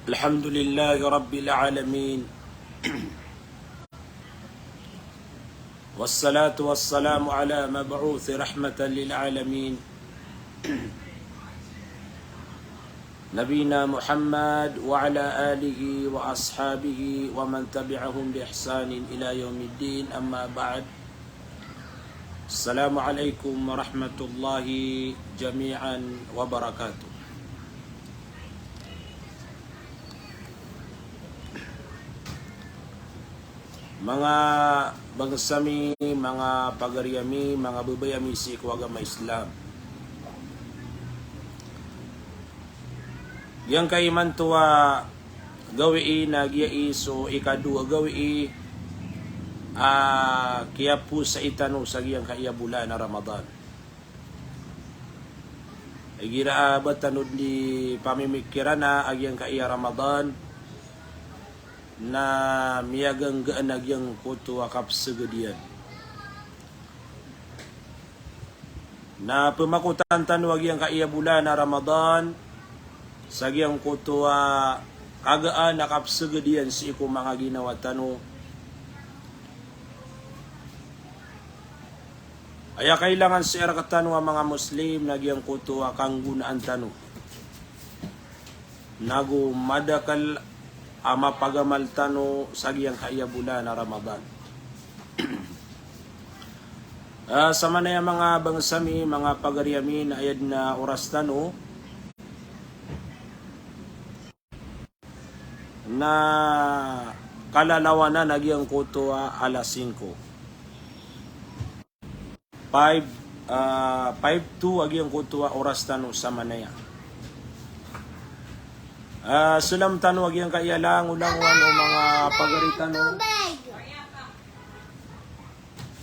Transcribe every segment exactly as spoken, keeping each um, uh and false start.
الحمد لله رب العالمين. والصلاة والسلام على مبعوث رحمة للعالمين، نبينا محمد وعلى آله وأصحابه ومن تبعهم بإحسان إلى يوم الدين، أما بعد. Assalamu alaikum warahmatullahi jami'an wabarakatuh. Manga bangsa mi, manga pagari ami, manga babay ami sii ko agama Islam. Giyangkai imanto a gawii na giya i so ikadowa a gawii a kiyapowasai tano sa giyangkai a bolan a Ramadan. Igira a ba tano di pamimikiran a giyangkai a Ramadan na miyaganggaan a giyangkoto a kapsagad iyan. Na pemakotan tano a giyangkai a bolan a Ramadan sa giyangkoto a kagaan a kapsagad iyan sii ko manga ginawa tano. Aya kailangan sii rektano a manga Muslim na giyangkoto a kanggonaan tano nago madakel a mapagamal tano sa giyangkai a bolan a Ramadan. Ah, samanaya manga bangsa mi, manga pagari ami, na aya den a oras tano na kalalawanan a giyangkoto a alas singko. Five, ah, five two a giyangkoto a oras tano samanaya. Ah, salam tano a giyangkai a langolangowan o manga pagari tano.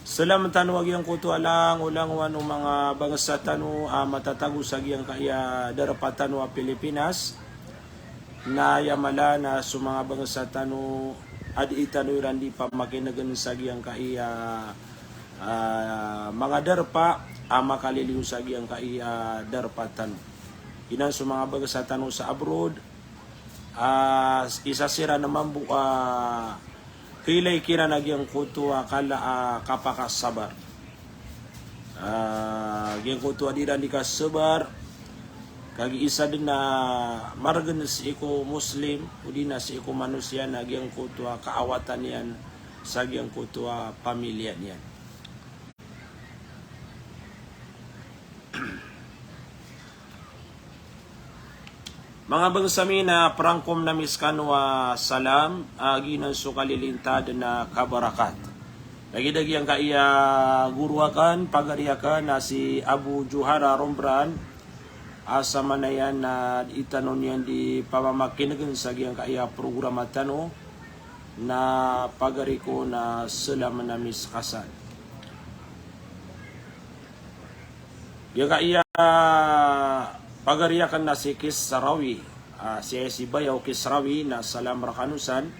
Salam tano a giyangkoto a langolangowan o manga bangsa tano a matatago sa giyangkai a darpa tano a Pilipinas. Na aya mala na so manga bangsa tano a dii tano iran di pamakinegen sa giyangkai a, ah, manga darpa a makaliliyo sa giyangkai a darpa tano. Giyanan so manga bangsa tano sa abroad, ah, isa siran mambo a kailay kiran a giyangkoto a kala a kapakasabar. Ah, giyangkoto a di iran di kasabar, kagiya isa den a maregen sii ko Muslim, odi na sii ko manosiya na giyangkoto a kaawatan iyan sa giyangkoto a pamilya niyan. Manga bangsa mi, na perangkom na miskano a salam, a giyanan so kalilintad na kabarakat. Lagid a giyangkai a goro aken, pagari aken, na si Abu Johara Rombran, a samanaya na di tano niyan di pamamakinegen sa giyangkai a programa tano, na pagari ko na salam na miskasan. Giyangkai a pagari aken na si Kisrawi, ah, si, si Bayaw Kisrawi na salam rekano san,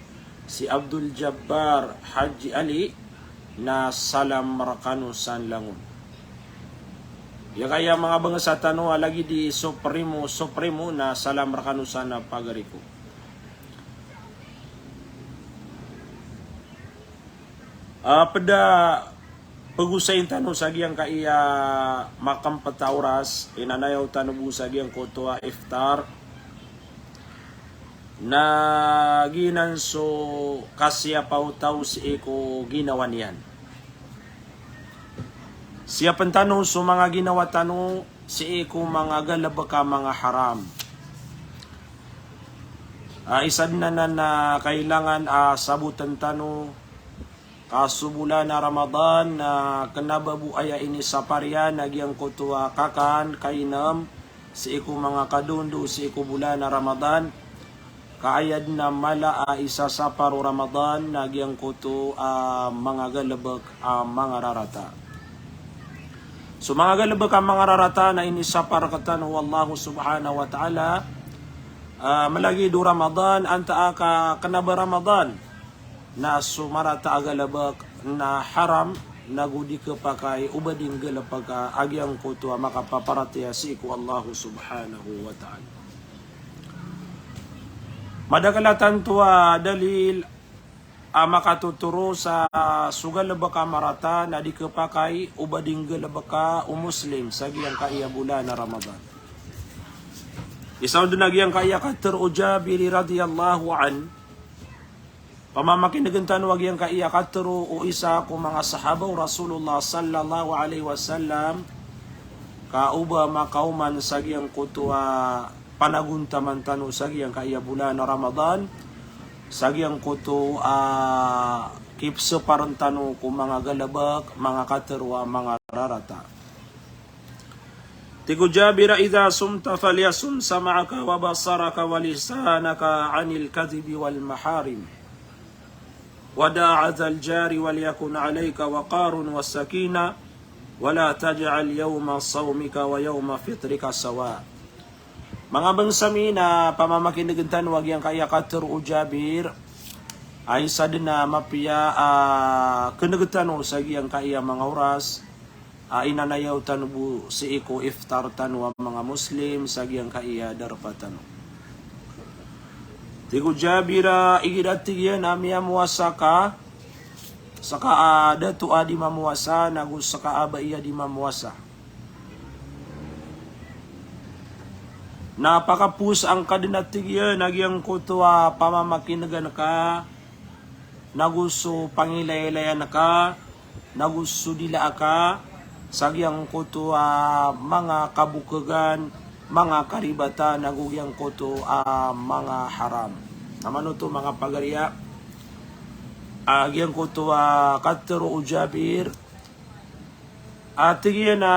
si Abdul Jabbar Haji Ali na salam rekano san langon. Giyangkai a manga bangsa tano a lagid i Supremo, Supremo na salam rekano san a pagari ko. Ah, ped a pegosayin tano sa giyangkai a makempet a oras, inanayaw tano bo sa giyangkoto a iftar, na giyanan so kasiyapa o taw sii ko ginawa niyan. Siyapen tano so manga ginawa tano sii ko manga galebek a manga haram. Ah, isa den anan a kailangan a saboten tano, ka so bolan a Ramadan na kena ba bo aya inisapar iyan a giyangkoto a kakan, kainem, sii ko manga kadondo sii ko bolan a Ramadan, ka aya den a mala a isasapar o Ramadan na giyangkoto a manga galebek a manga rarata. So manga galebek a manga rarata na inisapar rektano o Allah subhanahu wa ta'ala, ah, malagid o Ramadan, antaa ka kena ba Ramadan, na so marata a galebek na haram, nago di kepakay o ba di nggalebek a giyangkoto a makapaparatiyaya sii ko Allah subhanahu wa ta'ala. Madakel a tanto a dalil a makatotoro sa so galebek a marata na di kepakay o ba di nggalebeka o Muslim sa giyangkaya bolan a Ramadan. Isa on den a giyangkaya katero o Jabir radhiyallahu anhu, pamamakinegen tano a giyangkaya katero o isa ko manga sahaba o Rasulullah sallallahu alaihi wasallam, ka o ba makaoman sa giyangkoto a panagontaman tano sa giyangkaya bolan a Ramadan, sa giyangkoto a kipeseparen tano ko manga galebek, manga katero a manga rarata. Tig o Jabir, "Idha sumta falyasum sam'aka wa basaraka wa lisanaka anil kadhibi wal maharim. Wa da'a dhal jari wal yakun alayka waqarun wa sakina, wa la taj'al yawma sawmika wa yawma fitrika sawa." Manga bangsa mi, na pamamakinegen tano a giyangkaya katero o Jabir, a isa den a mapiya a kenegen tano sa giyangkaya manga oras, a inanayaw tano bo sii ko iftar tano a manga Muslim sa giyangkaya darpa tano. Tig o Jabir a igira tig iyan a miyamowasa ka, seka a dato a di mamowasa, nago seka a bai a di mamowasa, na pakapowasaan ka den a tig iyan a giyangkoto a pamamakinegan ka, nago so pangilaylayan ka, nago so dila ka sa giyangkoto a manga kabokegan, manga karibatan, nago giyangkoto a manga haram. Na manoto manga pagariya, a giyangkoto a katero o Jabir, a tig iyan a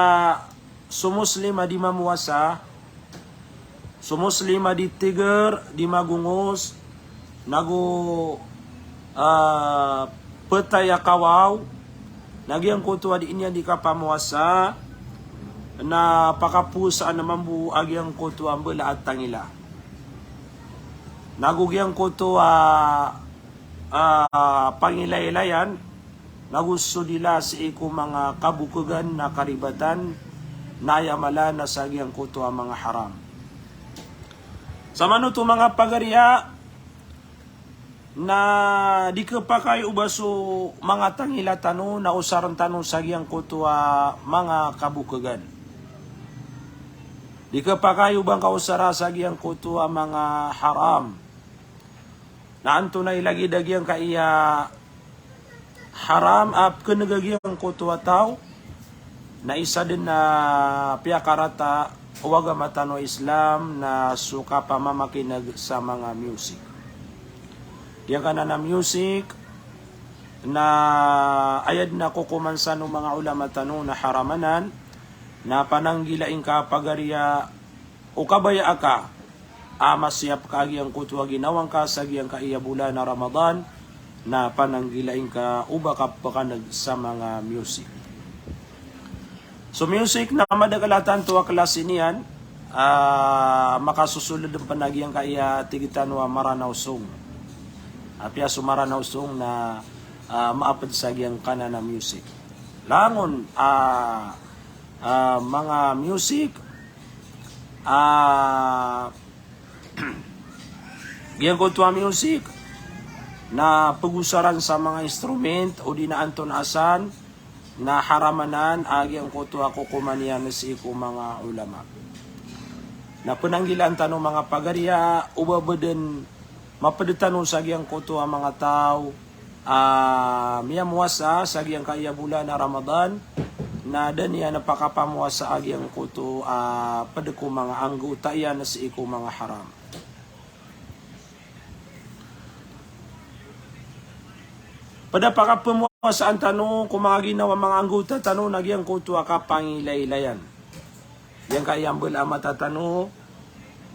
so Muslim a di mamowasa, so Muslim a di tiger, di magongos, nago, ah, petay a kawaw, na giyangkoto a di niyan di kapamowasa, na pakapowasaan mambo a giyangkoto a mbala a tangila. Nago giyangkoto a, ah, pangilaylayan, nago so dila sii ko manga kabokegan na karibatan, na aya mala na sa giyangkoto a manga haram. Sa manoto manga pagariya, na di kepakay o ba so manga tangila tano na osaren tano sa giyangkoto a manga kabokegan. Di kepakay o ba ngka osara sa giyangkoto a manga haram. Na antonaa i lagid a giyangkaya haram a pekeneg a giyangkoto a taw, na isa den a piyakarata o agama tano a Islam na so kapamamakineg sa manga music. Giyangkanan a music na aya den a kokoman san o manga ulama tano na haram anan, na pananggilai ngka pagariya o kabaya aka a masiyap ka a giyangkoto a ginawa ngka sa giyangkaya bolan a Ramadan, na pananggilai ngka o ba ka pekeneg sa manga music. So music na madakel a tanto a klasi niyan, ah, makasosoled pen a giyangkaya tig tano a Maranao song. Apiya so Maranao song na, ah, maaped sa giyangkanan a music. Langon, ah, ah, manga music, ah, giyangkoto a music na pegosaran sa manga instrument odi na antonaa san, na haram anan a giyangkoto a kokoman iyan sii ko manga ulama. Na penanggilaan tano manga pagariya o ba beden maped tano sa giyangkoto a manga taw a miyamowasa sa giyangkaya bolan a Ramadan, na da niyan pakapamowasa a giyangkoto a ped ko manga anggota iyan sii ko manga haram. Ped a pakapemowasaan tano ko manga ginawa manga anggota tano na giyangkoto a kapangilaylayan. Giyangkaya mbala a mata tano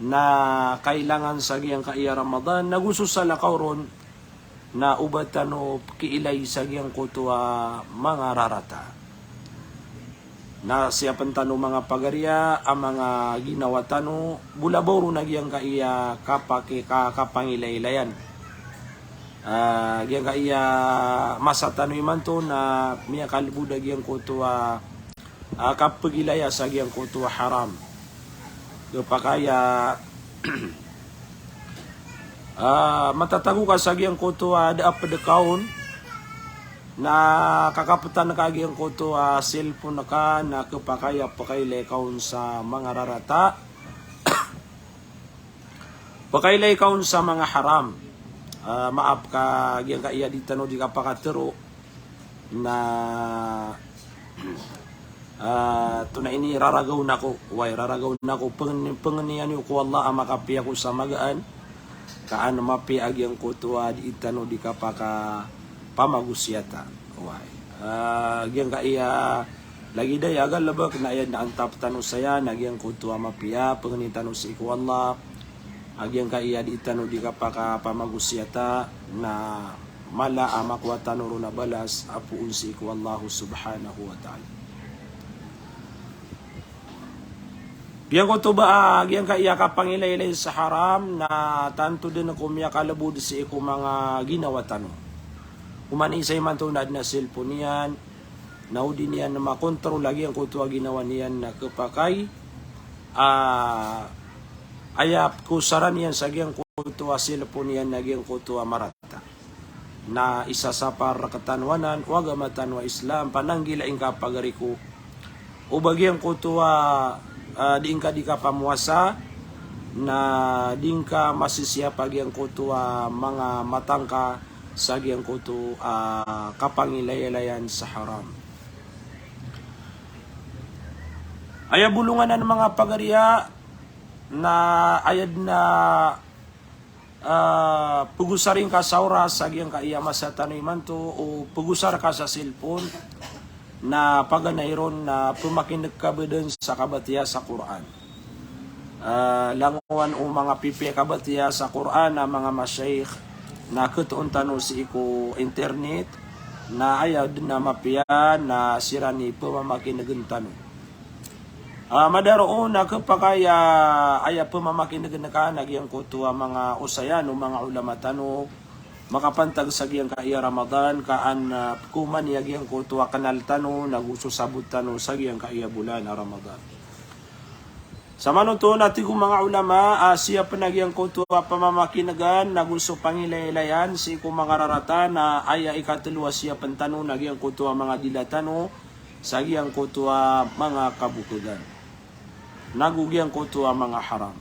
na kailangan sa giyangkaya Ramadan, nago so salakaw ron na o ba tano pekiilay sa giyangkoto a manga rarata. Na siyapen tano manga pagariya a manga ginawa tano, bo labaw ron a giyangkaya kapaki-, ka-, kapangilaylayan. Ah, giyangkaya masa tano imanto na miyakalbod a giyangkoto a, ah, kapegilaya sa giyangkoto a haram. Kepakay a Ah, matatago ka sa giyangkoto a da a pd ka on, na kakaptan ka giyangkoto a cellphone ka, na khapakay a pakailay ka on sa manga rarata. Pakailay ka on sa manga haram. Ah, maap ka giyangkaya di tano di kapakatero. Na, ah, tonaa ini, raragaw ako, way, raragaw ako, pangni-, pangnian iyo ko Allah a makapiya ako sa magaan, ka an mapiya a giyangkoto a di tano di kapakapamagosiyata. Way. Ah, giyangkaya lagid aya a galbk na aya dn a antap tano saya, na giyangkoto a mapiya, pangni tano sii ko Allah, a giyangkaya di tano di kapakapamagosiyata, na mala a makowa tano ron a balas a poon sii ko Allah subhanahu wa ta'ala. Giyangkoto ba, ah, giyangkaya kapangilaylay sa haram, na tanto dn ko miyakalbod sii ko manga ginawa tano. Oman isa imanto na adn a cellphone iyan, na o di niyan makontrol a giyangkoto a ginawa niyan na khapakay, ah, aya pkosara niyan sa giyangkoto a cellphone iyan na giyangkoto a marata. Na isasapar rktano anan o agama tano a Islam, pananggila ingka pagari ko. O ba giyangkoto a, ah, di ingka di kapamowasa, na di ingka masisiyap a giyangkoto a manga mata ngka sa giyangkoto a kapangilaylayan sa haram. Aya bolongan anan manga pagari a, na aya dn a ah, pagosari ngka sa oras sa giyangkaya masa tano imanto, o pagosar ka sa cellphone, na paganay ron na pmakin'g ka ba dn sa kabatiya sa Qur'an. Ah, langowan o manga pipiya kabatiya sa Qur'an a manga mashayikh, na khatoon tano sii ko internet, na aya dn a mapiya na siran i pmamakin'gn tano. Ah, madaro on na khapakay a aya pmamakin'gn ka na giyangkoto a manga osayan o manga ulama tano, makapantag sa giyangkaya Ramadan, ka an, ah, pkhaoma niyan giyangkoto a knal tano, nago so sabot tano sa giyangkaya bolan a Ramadan. Samanoto na tig o manga ulama, ah, siyapn a giyangkoto a pmamakin'gan, nago so pangilaylayan sii ko manga rarata, na aya ikatlo a siyapn tano na giyangkoto a manga dila tano, sa giyangkoto a manga kabokhagan, nago giyangkoto a manga haram.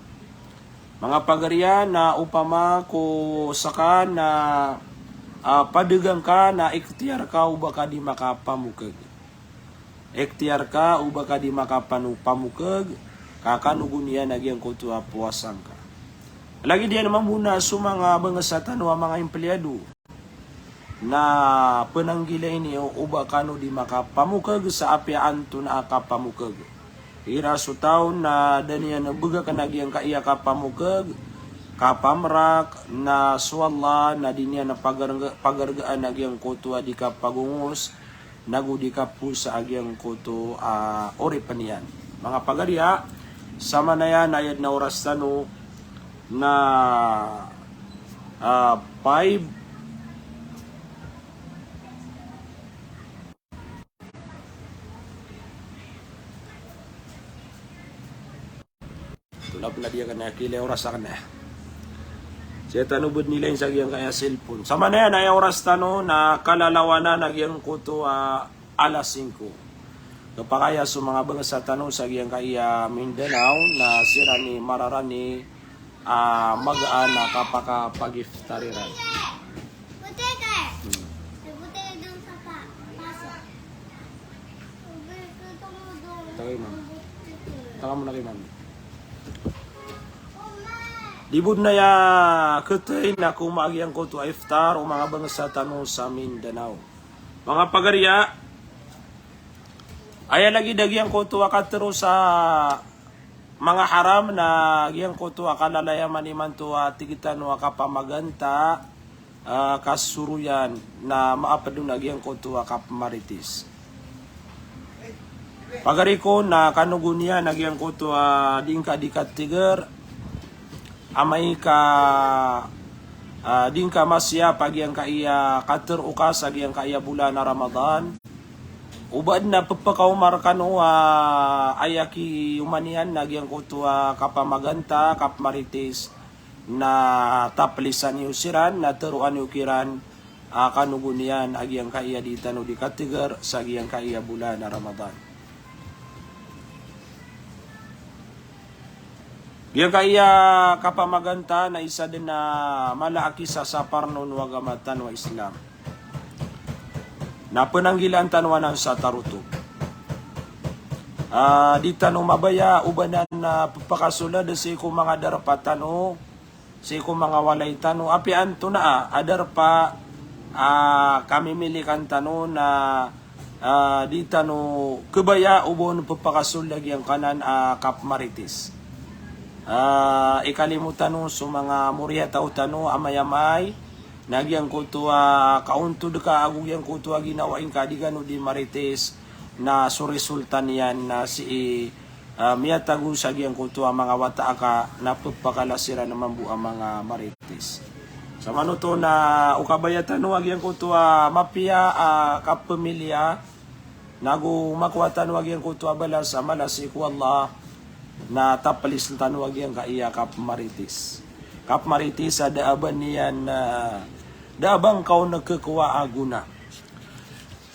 Manga pagari a, na opama ko ska na, ah, padagang ka na ikhtiyar ka o ba ka di makapamokhag. Ikhtiyar ka o ba ka di makapano-, pamokhag, ka kanogon iyan a giyangkoto a powasa ngka. Lagid iyan mambo na so manga bangsa tano a manga empleyado. Na pnanggilai niyo o ba kano di makapamokhag sa apiya antonaa a kapamokhag. Igira so taw na da niyan bgakn a giyangkaya kapamokhag, kapamrak, na so Allah na di niyan pagarga-, pagargaan a giyangkoto a di kapagongos, nago di kaposa a giyangkoto a oripn iyan. Manga pagari a, samanaya na aya dn a oras tano na, ah, five. Tolap na di akn aya kila i oras akn aya. Sii tano bo dn ilayn sa giyangkaya cellphone. Samanaya na aya oras tano na kalalawanan a giyangkoto a alas singko. Khapakay a so manga bangsa tano sa giyangkaya Mindanao na siran i mararani a magaan a kapakapag-iftar iran. Hmm. Tagay, ma'am. Taga mo na kayo, ma'am. Di bo dn aya khatay na khaoma a giyangkoto a iftar o manga bangsa tano sa Mindanao. Manga pagari a, aya lagid a giyangkoto a katharo sa manga haram na giyangkoto a kalalayaman imanto a tig tano a kapamaganta, ah, kasoroyan na maapd on a giyangkoto a kapmarites. Pagari ko na kanogon iyan a giyangkoto a di ngka di katigar, amay ka, ah, di ngka masiyap a giyangkaya katharo ka sa giyangkaya bolan a Ramadan. O ba dn a pphakaoma rkano a aya kioma niyan na giyangkoto a kapamaganta, kapmarites. na taplisan iyo siran, na tharoan iyo kiran a kanogon iyan a giyangkaya di tano di katigar sa giyangkaya bolan a Ramadan. Giyangkaya kapamaganta na isa den a mala a kisasapar on o agama tano a Islam. Na penanggilaan tano anan sa tarotop. Ah, di tano mabaya o ba nan na pepakasold sii ko manga darpa tano, sii ko manga walay tano, apiya antonaa a darpa a kamimilikan tano na, ah, di tano kebaya o ba on pepakasold a giyangkanan a kapmarites. Ah, ikalimo tano so manga moriyataw tano a amay-amay, na giyangkoto a kaontod ka ago giyangkoto a ginawai ngka di kano di marites, na so resulta niyan na sii, ah, miyatago sa giyangkoto a manga wata aka na pepakala siran mambo a manga marites. Samanoto na o kabaya tano a giyangkoto a mapiya a kapemiliya, nago makowa tano a giyangkoto a balas a mala sii ko Allah, na taplis tano a giyangkaya kapmarites. Kapmarites a da a ba niyan, ah, da a ba ngka on kekowa a gona.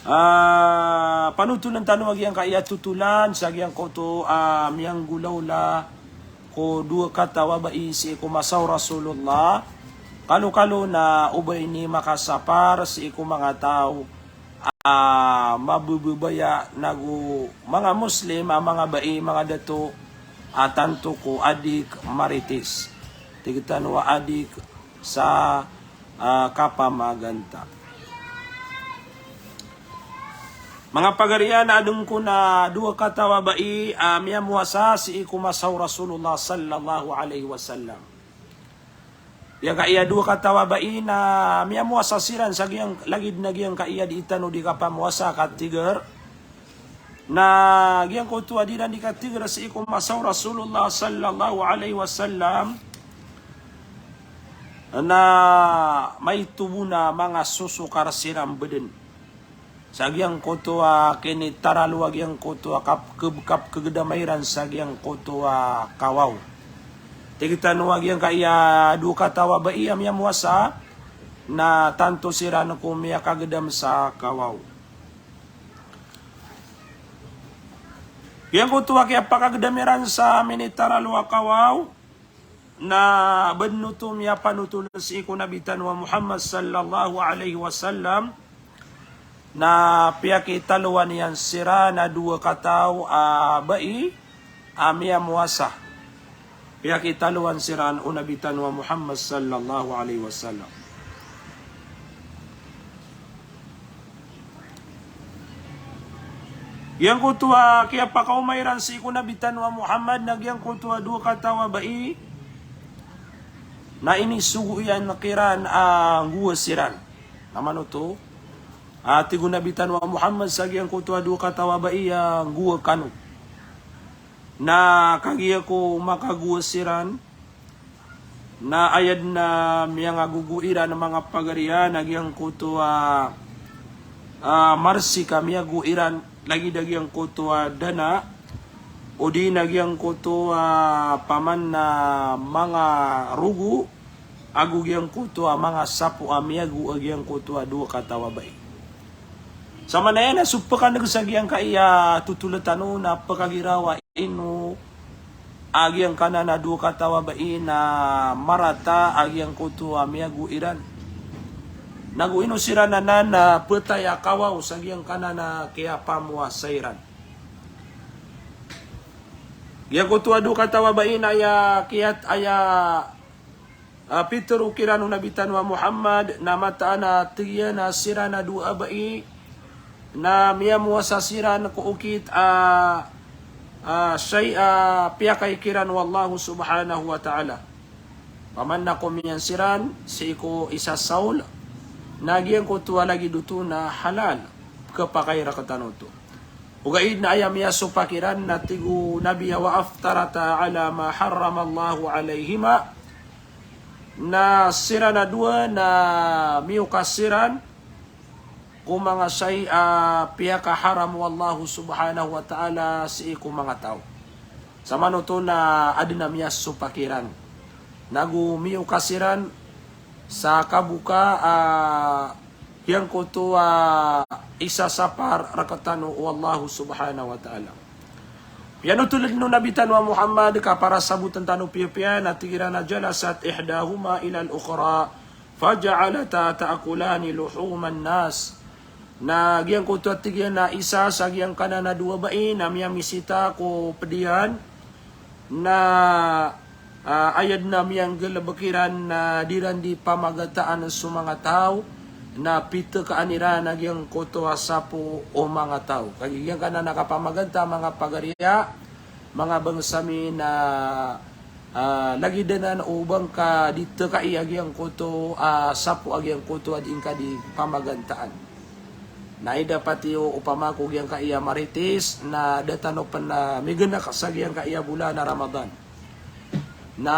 Ah, panotolen tano a giyangkaya totolan sa giyangkoto a miyanggolawla ko dowa kataw a bai sii ko masa o Rasulullah. Kalokalo na o ba ini makasapar sii ko manga taw a mabebebaya nago manga Muslim a manga bai, manga dato a tanto ko adik marites. Tig tano a adik sa, ah, kapamaganta. Manga pagariya, na adn kon a dowa kataw a bai a miyamowasa sii ko masa o Rasulullah sallallahu alaihi wasallam. Giyangkaya dowa kataw a bai na miyamowasa siran sa giyang, lagid na giyangkaya di tano di kapamowasa ka tigar. Na giyangkoto a di iran di katigar sii ko masa o Rasulullah sallallahu alaihi wasallam na maito bo na manga sosokar siran bdn sa giyangkoto a kinitaralo a giyangkoto a kap-, keb-, kapkegedama iran sa giyangkoto a kawaw. Tig tano a giyangkaya dowa kataw a bai a miyamowasa na tanto siran ko miyakagedam sa kawaw. Giyangkoto a kiyapakagedam iran sa minitaralo a kawaw na bdn oto miyapanotol sii ko Nabi tano a Muhammad sallallahu alaihi wasallam, na piyakitalowan iyan siran a dowa kataw a bai a miyamowasa. Piyakitalowan siran o Nabi tano a Muhammad sallallahu alaihi wasallam. Giyangkoto a kiyapakaoma iran sii ko Nabi tano a Muhammad na giyangkoto a dowa kataw a bai na inisogo iyan kiran a nggowa siran. Na manoto a tig o Nabi tano a Muhammad sa giyangkoto a dowa kataw a bai a nggowa kano. Na kagiya ko makagowa siran, na aya dn a miyangagogo iran a manga pagariya na giyangkoto a, a, marsik a miyago iran, lagid a giyangkoto a dana, odi na giyangkoto a paman a manga rogo, ago giyangkoto a manga sapo a miyago a giyangkoto a dowa kataw a bai. Samanaya na so pkaneg sa giyangkaya totol tano na pkagiraw a ino a giyangkanan a dowa kataw a bai na marata a giyangkoto a miyago iran. Nago ino siran anan a ptay a kawaw sa giyangkanan a kiyapamowasa iran. Giyangkoto a dowa kataw a bai na aya kiyat-, aya a, pitharo kiran o Nabi tano a Muhammad, na mataan a tig iyan a siran a dowa a bai na miyamowasa siran ko okit a, a, shay a piyakay kiran o Allah subhanahu wa ta'ala. Paman na komiyan siran sii ko isa saol, na giyangkoto a lagid oto na halal, khapakay rktano oto. Ogaid na aya miyasopak iran na tig o Nabi a, "Wa aftarata ala ma harramallahu alaihima." Na siran a dowa na miyokas siran ko manga shay a piyakaharam o Allah subhanahu wa ta'ala sii ko manga taw. Samanoto na adn a miyasopak iran. nago miyokas iran sa kaboka a giyangkoto a isasapar rektano o Allah subhanahu wa ta'ala. Piyanotolen o Nabi tano a Muhammad, ka para saboten tano piyapiya, na tig iran a jalasat ihdahuma ilal ukhra faja'alata ta'kulani luhuman nas. Na giyangkoto a tig iyan a isa sa giyangkanan a dowa bai na miyamisita ko ped iyan, na, ah, aya den a miyanggalebek iran na di iran di pamagataan so manga taw, na pitekaan iran a giyangkoto a sapo o manga taw. Kagiya giyangkanan a kapamaganta, manga pagariya, manga bangsa mi, na, ah, lagid anan o ba ngka di tekai a giyangkoto a sapo a giyangkoto a di ngka di pamagantaan. Na aya dapat iyo opama ko giyangkaya marites, na da tano pen, ah, migenek sa giyangkaya bolan a Ramadan. Na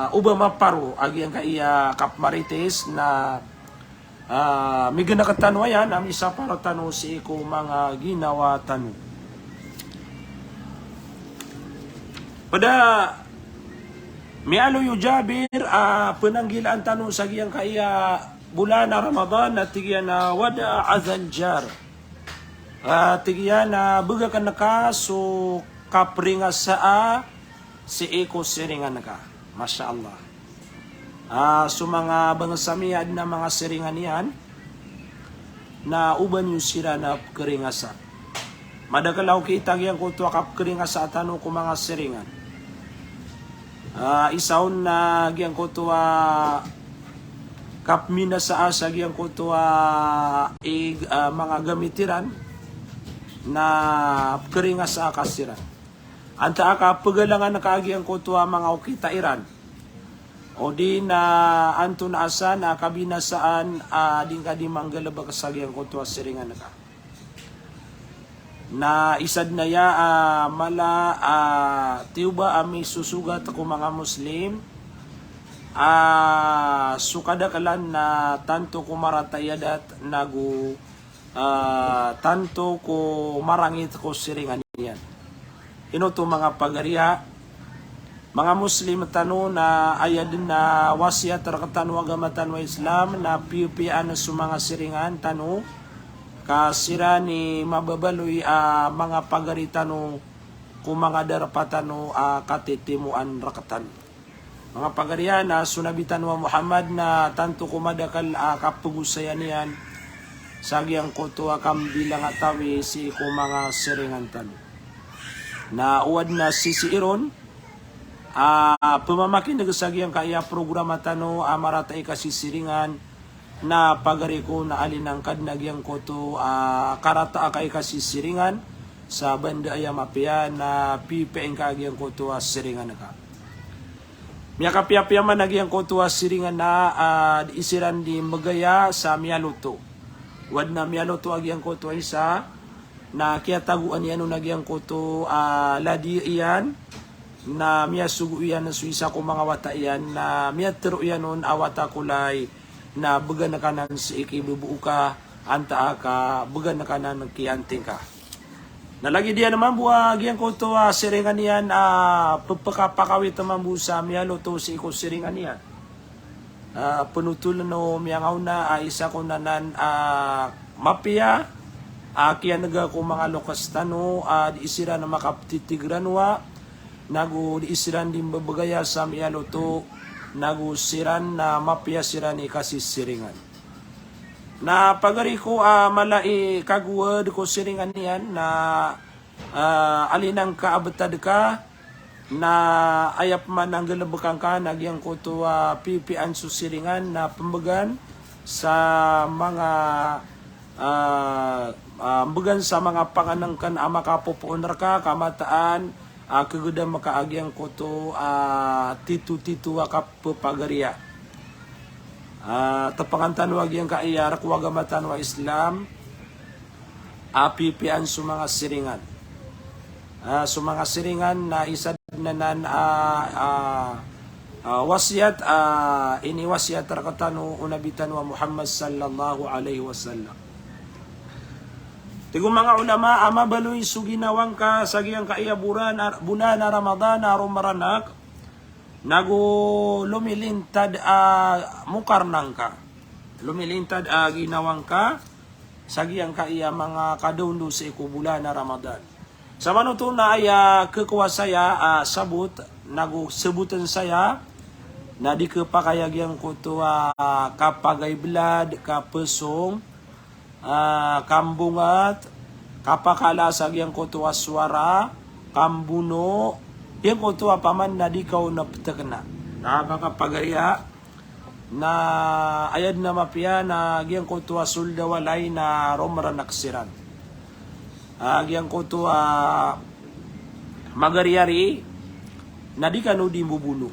o ba maparo a giyangkaya kapmarites, na, ah, migenek tano aya, na misapar tano sii ko manga ginawa tano. Ped a miyaaloy o Jabir, ah, penanggilaan tano sa giyangkaya bolan a Ramadan, na tig iyan a wada adhal jar. Ah, tig iyan a begaken ka so kaperingasaa sii ko siringan ka. Masha Allah. Ah, so manga bangsa mi a aden a manga siringan iyan, na o ba niyo siran a pekeringasaa. Madakel a okit a giyangkoto a kapekeringasaa tano ko manga siringan. Ah, isa on na giyangkoto a kapminasaa sa giyangkoto a ig-, ah, manga gamit iran, na pekeringasaa ka siran. Antaa ka pegalangan ka a giyangkoto a manga okit a iran, o di na antonaa san a kabinasaan a di ngka di manggalebek sa giyangkoto a siringan ka. Na isa den aya a mala a tiyoba a misosogat ko manga Muslim a so kadakelan na tanto ko marata i adat nago, ah, tanto ko marangit ko siringan iyan. Ino oto, manga pagariya, manga Muslim tano, na aya den a wasiyat rektano o agama tano a Islam na piyapiyaan so manga siringan tano, ka siran i mababaloy a manga pagari tano ko manga darpa tano a katitimoan rektano. Manga pagariya, na so Nabi tano a Muhammad na tanto ko madakel a kapegosayan iyan sa giyangkoto a kambilangatawi sii ko manga siringan tano. Na o aden a sisii ron a pemamakineg sa giyangkaya programa tano a marata i kasisiringan, na pagari ko, na alinang ka den a giyangkoto a karata a kai kasisiringan sa banda aya mapiya, na pipiya ingka a giyangkoto a siringan ka. Miyakapiyapiya man a giyangkoto a siringan na, ah, di siran di mbegaya sa miyaloto. O aden a miyaloto a giyangkoto a isa, na kiyatagoan iyan on a giyangkoto a ladi iyan, na miyasogo iyan so isa ko manga wata iyan, na miyatero iyan on a wata ko lay, na began ka nan sii ki beboo ka, antaa ka began ka nan ki anting ka. Na lagid iyan mambo a giyangkoto a siringan iyan a pepekapakawit mambo sa miyaloto sii ko siringan iyan. Ah, penotolen o miyangaona a isa kon anan a mapiya a kiyanega ko manga loks tano a di siran makaptitigeranoa, nago di siran di mbebegaya sa miyaloto, nago siran na mapiya siran i kasisiringan. Na pagari ko a mala i kagowad ko siringan iyan na, ah, alinang ka a betad ka, na aya pman a nggelebekan ka na giyangkoto a pipiyaan so siringan na pembegan sa manga, ah, ah, mbegan sa manga pangenengken a makapopoon reka ka mataan a kegedam ka a giyangkoto a titotito a kapepagariya. Ah, tepengan tano a giyangkaya rek o agama tano a Islam a pipiyaan so manga siringan. Ah, so manga siringan na isa den anan a, ah, ah, wasiyat, ah, iniwasiyat rektano o Nabi tano a Muhammad sallallahu alaihi wasallam. Tig o manga ulama a mabaloy so ginawa ngka sa giyangkaya bolan a, bolan a Ramadan a romaranak, Nago lomilintad a mokarna ngka, lomilintad a ginawa ngka sa giyangkaya manga kadaondo sii ko bolan a Ramadan. Sa manoto na aya kekowa saya a sabot, nago saboten saya, na di kepakay a giyangkoto a kapagay belad, kapesong, ah, kambongat, kapakala sa giyangkoto a sowara, kambono, giyangkoto a paman na di ka on petekena. Na manga pagariya, na aya den a mapiya na giyangkoto a soled a walay na romaranak siran. Ah, giyangkoto a magariyari, na di kano di mbobono.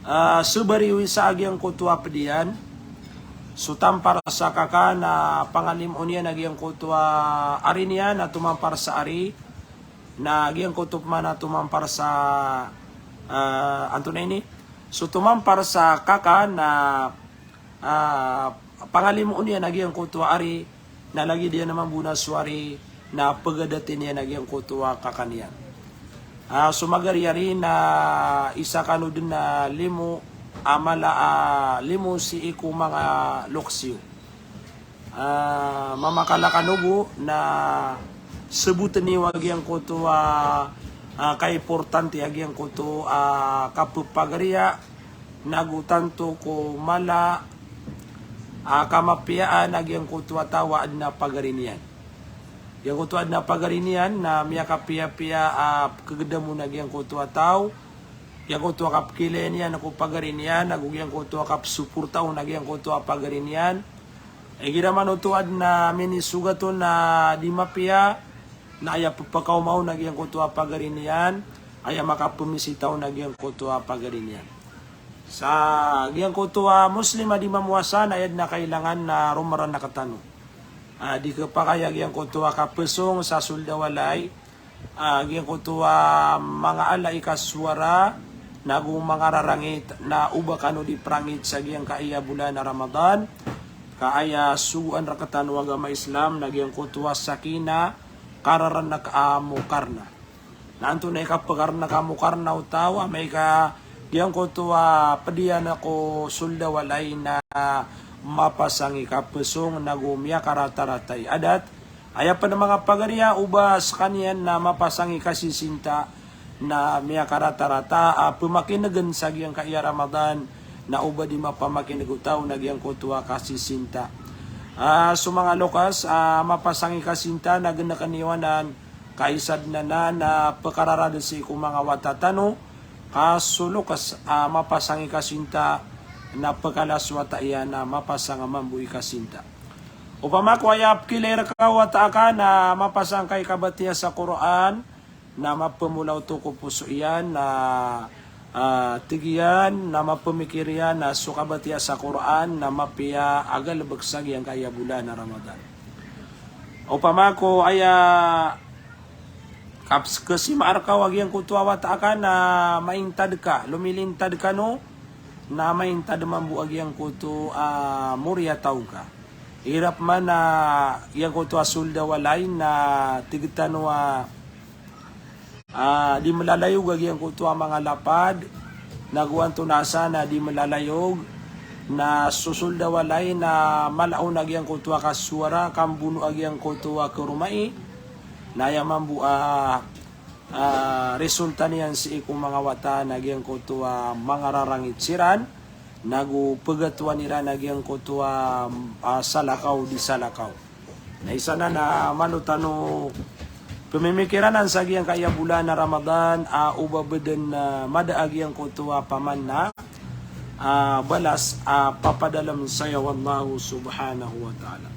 Ah, so bariwi sa giyangkoto a ped iyan, so tampar sa kaka na pangalimoon iyan a giyangkoto a ari niyan na tomampar sa ari, na giyangkoto pman a tomampar sa, ah, antonaa ini? So tomampar sa kaka na, ah, pangalimoon iyan a giyangkoto a ari, na lagid iyan a mambo na so ari na pegadaten iyan a giyangkoto a kaka niyan. Ah, so magariyari na isa kano den a limo a mala a limo sii ko manga lokes iyo. Ah, mamakala kano bo na saboten iyo a giyangkoto a, ah, kaimportante a giyangkoto a kapepagariya, nago tanto ko mala a kamapiyaan a giyangkoto a taw a aden a pagari niyan. Giyangkoto a aden a pagari niyan na miyakapiyapiya a kegedam on a giyangkoto a taw, giyangkoto a kapekilay niyan ko pagari niyan, nago giyangkoto a kapesoporta on a giyangkoto a pagari niyan. Igira manoto a aden a minisogat on a di mapiya, na aya pepakaoma on a giyangkoto a pagari niyan, aya makapemisita on a giyangkoto a pagari niyan. Sa giyangkoto a Muslim a di mamowasa na aya den a kailangan na romaranak tano. Ah, di kepakay a giyangkoto a kapesong sa soled a walay, ah, giyangkoto a manga ala i kasowara, nago manga rarangit, na oba kano di perangit sa giyangkaya bolan a Ramadan, ka aya sogoan rektano a agama Islam, na giyangkoto a sakinah, kararanak a mokarna. Na antonaa i kapekarna ka mokarna o taw, amay ka giyangkoto a ped iyan ko soled a walay na mapasang i kapesong nago miyakaratarata i adat. Aya pen a manga pagari a oba sekaniyan na mapasang i kasisinta na miyakaratarata a pemakinegen sa giyangkaya Ramadan, na oba di mapamakineg o taw na giyangkoto a kasisinta. Ah, so manga lokes a mapasang i kasinta na geneken iyo anan, ka isa den anan a pekararad sii ko manga wata tano, ka so lokes a mapasang i kasinta na pekala so wata iyan a mapasang a mambo i kasinta. Opama ko aya pekilay reka o wata aka na mapasang ka i kabatiya sa Qur'an, na mapemolaw oto ko poso iyan, na, ah, tig iyan, na mapemikir iyan a so kabatiya sa Qur'an na mapiya a galebek sa giyangkaya bolan a Ramadan. Opama ko aya kaps-, kesimaa reka o a giyangkoto a wata aka na maintad ka, lomilintad kano, na maintad mambo a giyangkoto a mori a taw ka. Igira pman a giyangkoto a soled a walay na tig tano a, ah, di melalayog a giyangkoto a manga lapad, nago antonaa san a di melalayog, na so soled a walay na mala on a giyangkoto a kasowara, kambono a giyangkoto a karomai, na aya mambo a, ah, resulta niyan sii ko manga wata na giyangkoto a manga rarangit siran, nago pegatowan iran a giyangkoto a, ah, salakaw di salakaw. Na isa nan a mano tano pemimikiran sa giyangkaya bolan a Ramadan, a oba ba den, ah, mada a giyangkoto a paman na, ah, balas a papadalem saya o Allah subhanahu wa ta'ala.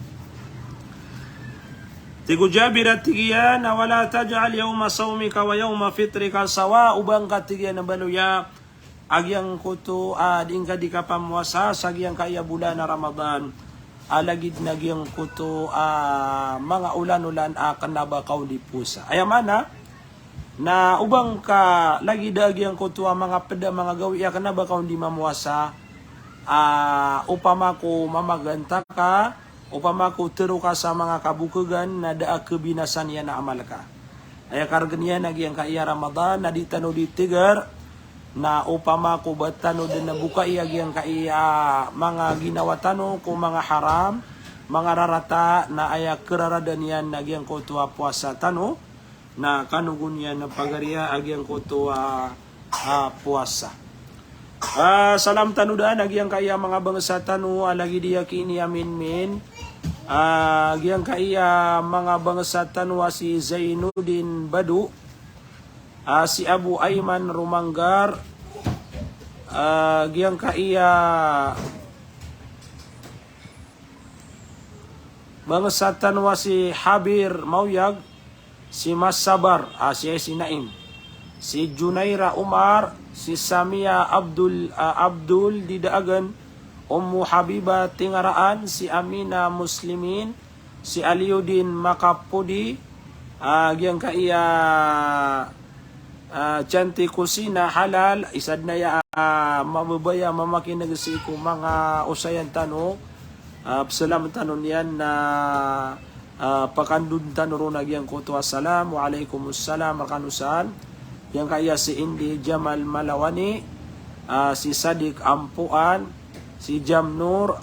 Tig o Jabir a tig iyan a, "Wala taj'al yawma sawmika wa yawma fitrika sawa," oba ngka tig iyan a baloya a giyangkoto a di ngka di kapamowasa sa giyangkaya bolan a Ramadan, a lagid na giyangkoto a manga olan-olan a kena ba ka on di powasa. Aya maana na oba ngka lagid a giyangkoto a manga ped a manga gawii a kena ba ka on di mamowasa, a opama ko mamaganta ka, opama ko tero ka sa manga kabokegan na da a kebinasa niyan a amal ka. Aya karegen iyan a giyangkaya Ramadan na di tano di teger Na opama ko ba tano dn a bokai a giyangkaiya manga ginawa tano ko manga haram, manga rarata, na aya kraradan iyan na giyangkoto a powasa tano, na kanogon iyan a pagariya a giyangkoto a, a, powasa. A, salam tano dn a giyangkaiya manga bangsa tano a lagid iyan ki ini a Minmin. A, giyangkaiya manga bangsa tano a si Zainuddin Badu, a, si Abu Aiman Romanggar, a, giyangkaiya bangsa tano a si Habir Mauyag, si Masabar, a, si, si Naim, si Junaira Umar, si Samia Abdul, a, Abdul Didaagan, Ummu Habiba Tingaraan, si Amina Muslimin, si Aliudin Makapudi, a, giyangkaiya, a, Chanti Kusina Halal, isa dn aya, a, mababaya mamakineg sii ko manga osayan tano, a, psalam tano niyan na, a, pakandod tano ron a giyangkoto a salam, wa alaikumus salam, rkano san. Giyangkaiya si Indi Jamal Malawani, a, si Sadik Ampuan, si Jamnur,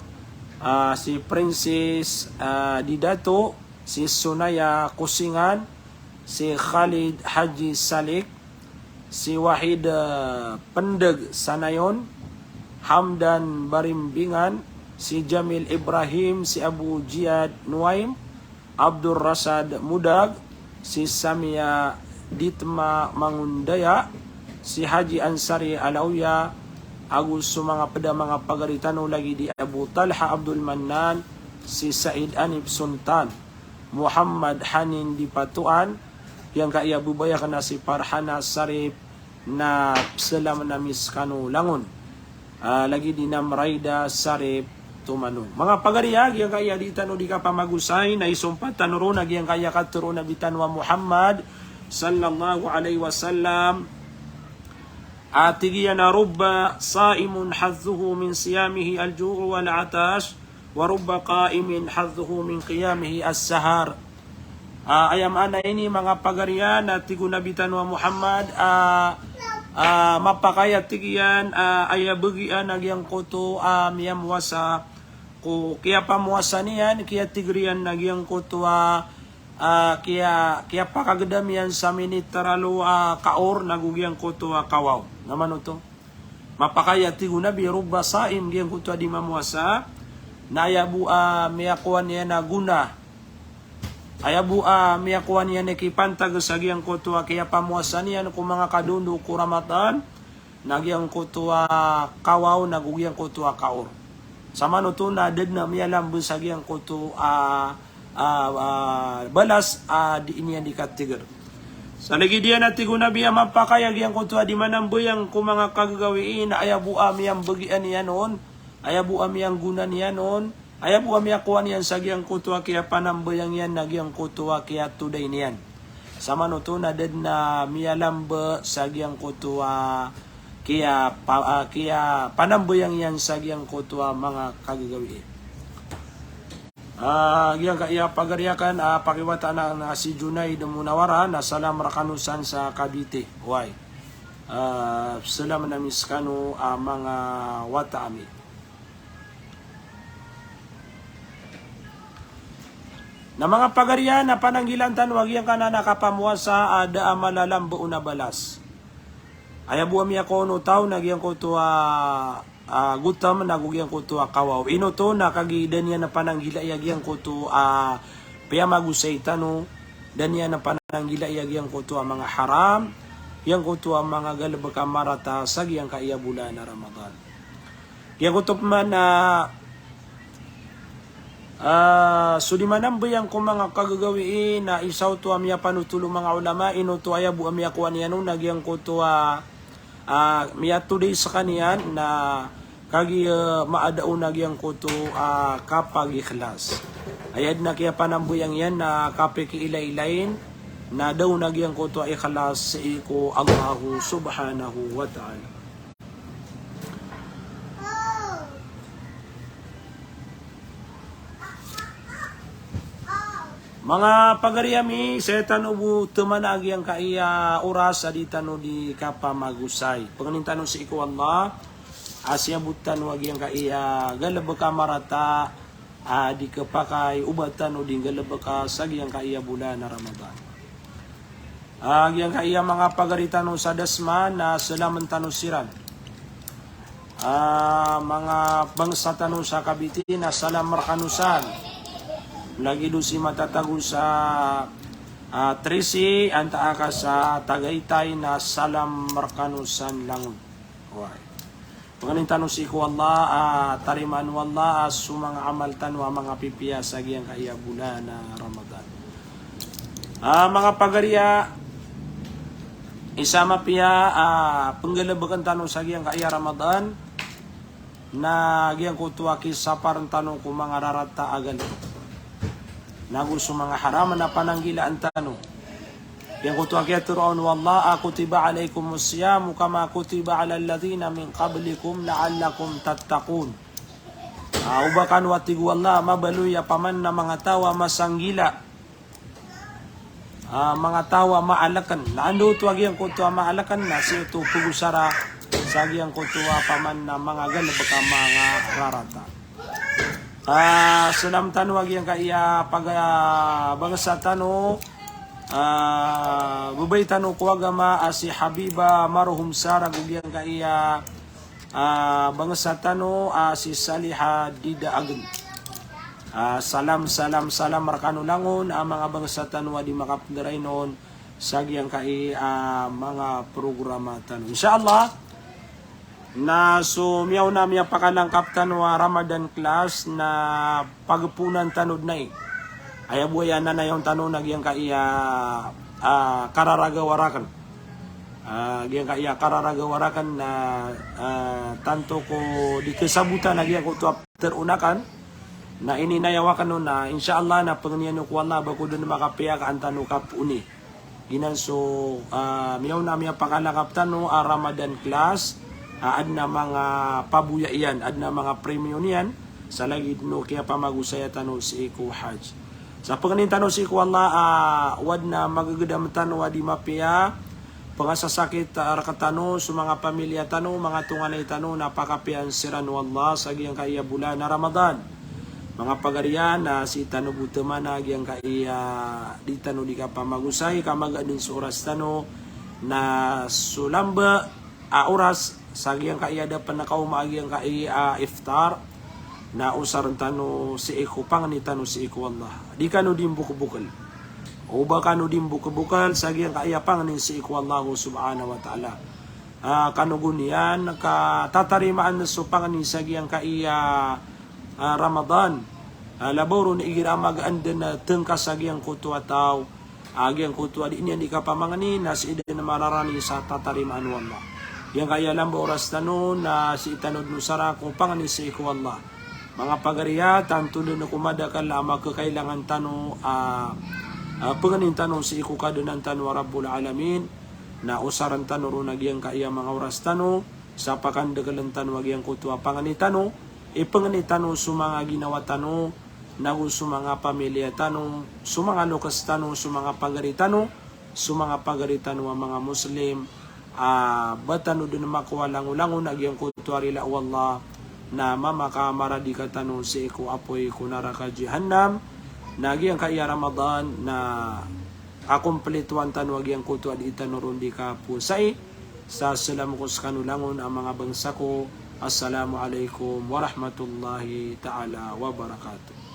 a, si Princess, a, Didato, si Sunaya Kusingan, si Khalid Haji Salik, si Wahid, a, Pendeg Sanayon, Hamdan Barimbingan, si Jamil Ibrahim, si Abu Jiyad Nuaim, Abdul Rasad Mudag, si Samia Ditma Mangundaya, si Haji Ansari Alauya, ago so manga pd a manga pagari tano lagid i Abu Talha Abdul Mannan, si Said Anip Suntan, Muhammad Hanin Dipatuan, giyangkaiya babaya akn a si Farhana Sarip, na psalam ami skano langon. A, lagid i Namraida Sarip Tumano. Manga pagari a giyangkaiya di tano di kapamagosay, na isompat tano ron a giyangkaiya katharo o Nabi tano a Muhammad sallallahu alaihi wasallam. A tig iyan a, "Rubba saimin hadhuhu min siyamihi al-ju'u wal-'atash, wa rubba qaimin hadhuhu min qiyamihi as-sahar." A, aya maana ini manga pagari a, na tig o Nabi tano a Muhammad, a, a, mapakay a tig iyan, a, aya bagian a giyangkoto a miyamowasa ko kiyapamowasa niyan, kiyatigr iyan a giyangkoto a, a, kiya, kiyapakagdam iyan sa minit talo a kaor nago giyangkoto a kawaw. Na mano oto? Mapakay a tig o Nabi, rubba saim, giyangkoto a di mamowasa, na aya bo a miyakowa niyan a gona, aya bo a miyakowa niyan a kipantag sa giyangkoto a kiyapamowasa niyan ko manga kadondo ko Ramadan, na giyangkoto a kawaw nago giyangkoto a kaor. Sa mano oto na da dn a miyalamba sa giyangkoto a, a, a, balas a di niyan di katigr. Sa lagid iyan a tig o Nabi a mapakay a giyangkoto a di manambayang ko manga kagagawii na aya bo a miyambagian iyan on, aya bo a miyanggona niyan on, aya bo a miyakowa niyan sa giyangkoto a kiyapanambayang iyan na giyangkoto a kiyatoday niyan. Sa mano oto na da dn a miyalamba sa giyangkoto a kiyapa-, a, kiyapanambayang iyan sa giyangkoto a manga kagagawii. A, giyangkaiya pagari akn, a, pakiwataan a si Junaid Munawara, na salam rkano san sa Cavite. Oway. A, salam ami skano a manga wata ami. Na manga pagari a, na pananggilaan tano a giyangkanan a kapamowasa a da a malalamba on a balas. Aya bo a miyakowa o taw na giyangkoto a, a, gotam nago giyangkoto a kawaw. Ino oto na kagiya da niyan a pananggilai a giyangkoto a piyamagosay tano, da niyan a pananggilai a giyangkoto a manga haram, giyangkoto a manga galbk a marata sa giyangkaiya bolan a Ramadan. Giyangkoto pman a, a, so di manambayang ko manga kagagawii na isa oto a miyapanotol o manga ulama, ino oto aya bo a miyakowa niyan on na giyangkoto a, a, miyatoday skaniyan na kagiya maada on a giyangkoto a kapagikhlas. Aya dn a kiyapanambayang iyan na kapikiilailay na da on a giyangkoto a ikhlas sii ko Allahu subhanahu wa ta'ala. Manga pagari ami, saya tano bo temana a giyangkaya oras a di tano di kapamagosay. Pangnin tano sii ko Allah a siyabot tano a giyangkaya galebek a marata a di kepakay, oba tano di nggalebek a sa giyangkaya bolan a Ramadan. A giyangkaya manga pagari tano sa Dasma na salamen tano siran. A manga bangsa tano sa Cavite na salam rekano san. Lagid o si matatago sa, a, Trisi, antaa ka sa Tagaytay na salam rekano san langon. Oway. Pangnin tano sii ko Allah a tarimaan o Allah a so manga amal tano a manga pipiya sa giyangkaya bolan a Ramadan. A manga pagari a, isa mapiya a penggalebeken tano sa giyangkaya Ramadan na giyangkoto a kisaparen tano ko manga rarata a galebek. Nago so manga haram na pananggilaan tano. Giyangkoto a kiyatharoa on o Allah a, "Kutiba alaykumus siyamu kama kutiba alal ladhina min qablikum la'allakum tattaqun." A, oba kano, a tig o Allah, mabaloy a paman na manga taw a masanggila. A, manga taw a maaleken. Na anda oto a giyangkoto a maaleken, na sii oto pegosara sa giyangkoto a paman na manga galebek a manga rarata. A, salam tano a giyangkaya paga, bangsa tano, a, babay tano ko agama a si Habiba Marhum Sara, go giyangkaya, a, bangsa tano a si Saliha Dida Agen. A, salam, salam, salam rekano langon a manga bangsa tano a di makapenderainon sa giyangkaya, a, manga programa tano. Insha Allah, na so miyaona a miyapakalangkap tano a Ramadan class na pagepoonan tano den ai. Aya bo aya nanayawn tano na giyangkaya, a, kararaga waraken. A, giyangkaya kararaga waraken na, a, tanto ko di kesabotan a giyangkoto a teronakan. Na ininayaw aken on na, insha Allah, na pangnin iyo ko Allah ba ko den makapiya ka an tano kapooni. Giyanan so, a, miyaona a miyapakalangkap tano a Ramadan class, a, aden a manga paboya iyan, aden a manga premio niyan, sa lagid o kiyapamagosaya tano sii ko Hajj. Sa pangnin tano sii ko Allah, a, o aden a magegedam tano a di mapiya, pengasasakit, a, rektano, so manga pamilya tano, manga tonganay tano, na pakapiyaan siran o Allah sa giyangkaya bolan a Ramadan. Manga pagari a, na sii tano bo temana giyangkaya di tano di kapamagosay, ka magaan den so oras tano, na so lamba a oras sa giyangkaya da pen a kaoma a giyangkaya, a, iftar, na osaren tano sii ko pangni tano sii ko Allah. Di kano di mbokelbokel. Oba kano di mbokelbokel sa giyangkaya pangni sii ko Allah subhanahu wa ta'ala. A, kano go niyan ka tatarimaan so pangni sa giyangkaya, a, Ramadan. A, labaw ron igira a magaan den a tengka sa giyangkoto a taw a giyangkoto a di niyan di kapamangni, na sii den mararani sa tatarimaan o Allah. Giyangkaya lamba a oras tano, na sii tano den osara ko pangni sii ko Allah. Manga pagari a, tanto den ko madakel a makekailangan tano a, a, pangnin tano sii ko Kadnan tano a Rabbul Alamin, na osaren tano ron a giyangkaya manga oras tano sa pakandekelen tano a giyangkoto a pangni tano, ipangni tano so manga ginawa tano, nago so manga pamilya tano, so manga lokes tano, so manga pagari tano, so manga pagari tano a manga Muslim, a, ba tano den makowa langolangon a giyangkoto a rila o Allah, na mamakamaradi ka tano sii ko apoy ko naraka Jahannam, na giyangkaya Ramadan, na akomplitoan tano a giyangkoto a di tano ron di kapowasai. Sa salam ko sekano langon a manga bangsa ko. Assalamu alaikum warahmatullahi ta'ala wabarakatuh.